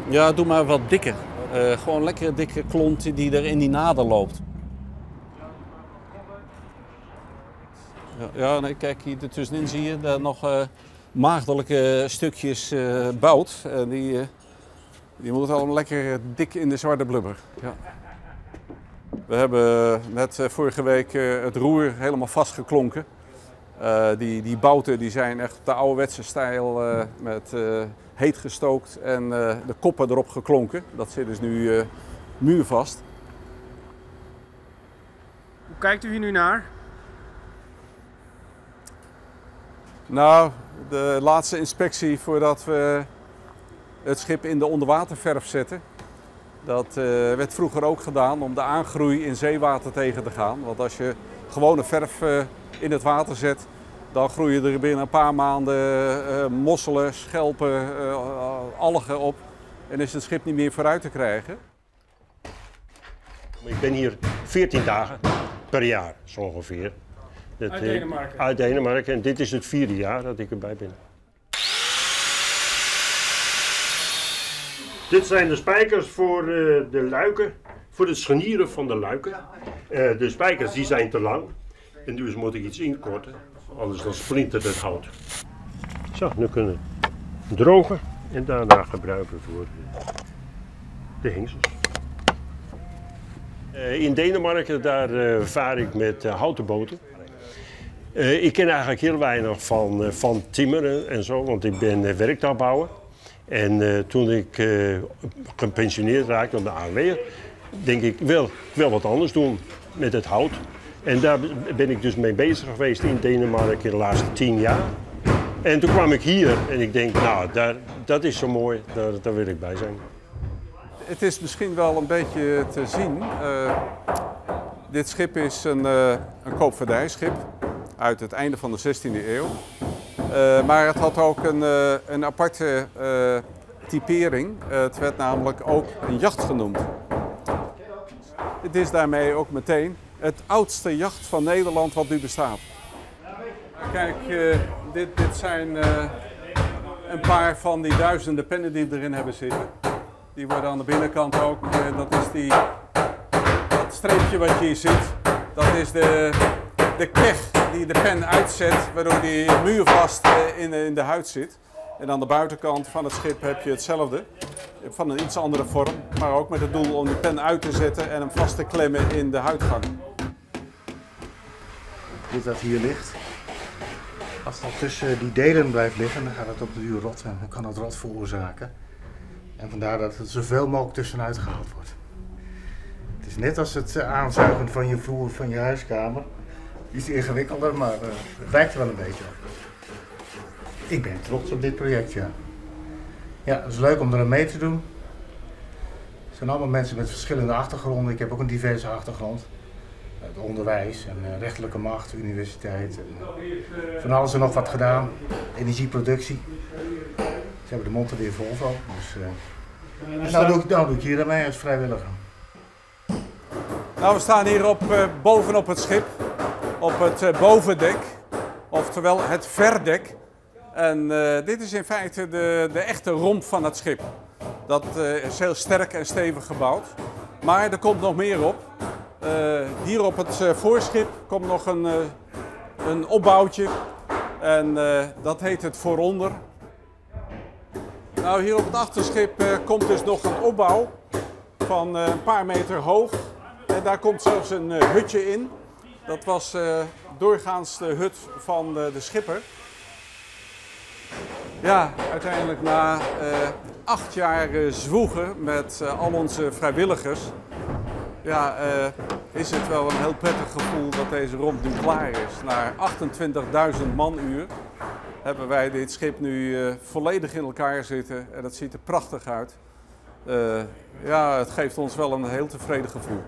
Ja, doe maar wat dikker. Gewoon lekkere dikke klont die er in die naden loopt. Ja, ja, nee, kijk, hier ertussenin zie je daar nog maagdelijke stukjes bout. En die moeten allemaal lekker dik in de zwarte blubber. Ja. We hebben net vorige week het roer helemaal vastgeklonken. Die bouten die zijn echt op de ouderwetse stijl met heet gestookt en de koppen erop geklonken. Dat zit dus nu muurvast. Hoe kijkt u hier nu naar? De laatste inspectie voordat we het schip in de onderwaterverf zetten. Dat werd vroeger ook gedaan om de aangroei in zeewater tegen te gaan. Want als je gewone verf in het water zet, dan groeien er binnen een paar maanden mosselen, schelpen, algen op. En is het schip niet meer vooruit te krijgen. Ik ben hier 14 dagen per jaar, zo ongeveer. Uit Denemarken? Uit Denemarken. En dit is het 4e jaar dat ik erbij ben. Dit zijn de spijkers voor de luiken, voor het scharnieren van de luiken. De spijkers die zijn te lang en dus moet ik iets inkorten, anders dan splintert het hout. Zo, nu kunnen we drogen en daarna gebruiken voor de hengsels. In Denemarken daar vaar ik met houten boten. Ik ken eigenlijk heel weinig van timmeren en zo, want ik ben werktuigbouwer. En toen ik gepensioneerd raakte op de ANWR, denk ik, ik wil wat anders doen met het hout. En daar ben ik dus mee bezig geweest in Denemarken in de laatste 10 jaar. En toen kwam ik hier en ik denk, nou, dat is zo mooi, daar wil ik bij zijn. Het is misschien wel een beetje te zien. Dit schip is een koopvaardijschip uit het einde van de 16e eeuw. Maar het had ook een aparte typering. Het werd namelijk ook een jacht genoemd. Het is daarmee ook meteen het oudste jacht van Nederland wat nu bestaat. Kijk, dit zijn een paar van die duizenden pennen die we erin hebben zitten. Die worden aan de binnenkant ook, dat is dat streepje wat je hier ziet, dat is de keg die de pen uitzet, waardoor die muurvast in de huid zit. En aan de buitenkant van het schip heb je hetzelfde, van een iets andere vorm, maar ook met het doel om die pen uit te zetten en hem vast te klemmen in de huidgang. Dit wat hier ligt, als dat tussen die delen blijft liggen, dan gaat het op de duur rotten en dan kan dat rot veroorzaken. En vandaar dat het zoveel mogelijk tussenuit gehaald wordt. Het is net als het aanzuigen van je vloer van je huiskamer. Iets ingewikkelder, maar het lijkt er wel een beetje op. Ik ben trots op dit project, ja. Ja, het is leuk om eraan mee te doen. Het zijn allemaal mensen met verschillende achtergronden. Ik heb ook een diverse achtergrond. Het onderwijs en rechterlijke macht, universiteit. En van alles en nog wat gedaan. Energieproductie. Ze hebben de mond er weer vol van. Dus en nou doe ik hier aan mee als vrijwilliger. We staan hier bovenop het schip, op het bovendek, oftewel het verdek. En dit is in feite de echte romp van het schip. Dat is heel sterk en stevig gebouwd. Maar er komt nog meer op. Hier op het voorschip komt nog een opbouwtje. En dat heet het vooronder. Hier op het achterschip komt dus nog een opbouw van een paar meter hoog. En daar komt zelfs een hutje in. Dat was doorgaans de hut van de schipper. Uiteindelijk na 8 jaar zwoegen met al onze vrijwilligers, is het wel een heel prettig gevoel dat deze romp nu klaar is. Na 28.000 manuur hebben wij dit schip nu volledig in elkaar zitten en dat ziet er prachtig uit. Het geeft ons wel een heel tevreden gevoel.